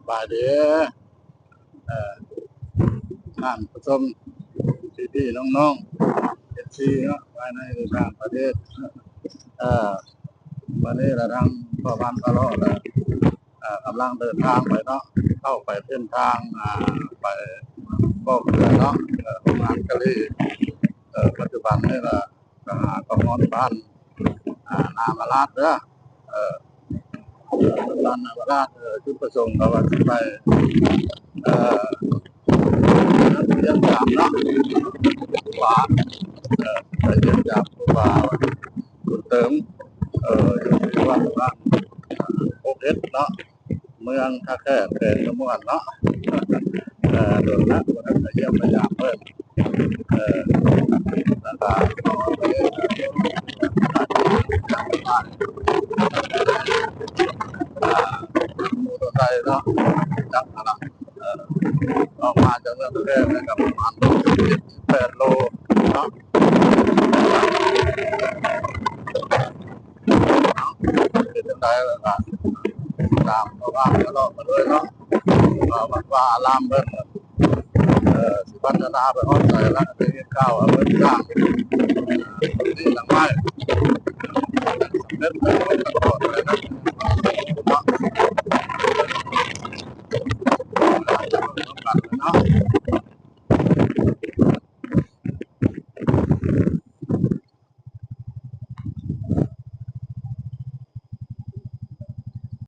ບາຍດີ ເອີ ທ່ານຜູ້ຊົມ ພີ່ໆ ນ້ອງໆ ເອັຟຊີ ເນາະ ພາຍໃນ ຫຼື ຕ່າງປະເທດ ເອີ ມື້ນີ້ລະທາງພໍ່ບ້ານພາເລາະລະ ເອີ ກຳລັງເດີນທາງໄປເນາະ ເຂົ້າໄປເສັ້ນທາງ ອ່າ ໄປບໍ່ເກືອເນາະ ເອີ ໂຮງງານກະລີ ເອີ ປັດຈຸບັນນີ້ລະ ກະຫາກະຮອດບ້ານ ອ່າ ນາມາລາດເດີ ເອີ ບ້ານນາມາລາດ ເອີ ຈຸດປະສົງກະວ່າຊິໄປ ເອີ ຢ້ຽມຢາມເນາະ ຄູບາ ເອີ ໄປຢ້ຽມຢາມຄູບາບຸນເຕີມ ເອີ ຢູ່ທີ່ວັດບ້ານ ໂຄກເຫັດເນາະ ເມືອງທ່າແຂກ ແຂວງຄຳມ່ວນເນາະ ເອີ ດົນລະບໍ່ໄດ້ໄປຢ້ຽມໄປຢາມເພິ່ນ ເອີ ແລ້ວກະ ໝູ່ໂຕໄທເນາະ ຈັກຫັ້ນລະ ເອີ ອອກມາຈາກເມືອງທ່າແຂກ ແລ້ວກະປະມານ ແປດໂລເນາະ ເປັນຈັ່ງໃດລະ ຕາມເຂົາວ່າເລາະມາເລີຍເນາະ ວ່າວັດວາອາລາມເພິ່ນ ເອີ ຊິພັດທະນາໄປຮອດໃສລະ ໄດ້ຍິນຂ່າວວ່າເພິ່ນສ້າງ ເອີ ທີ່ຫຼັງໃໝ່ ສຳເລັດໄປຮອດຂັ້ນຕອນໃດນະ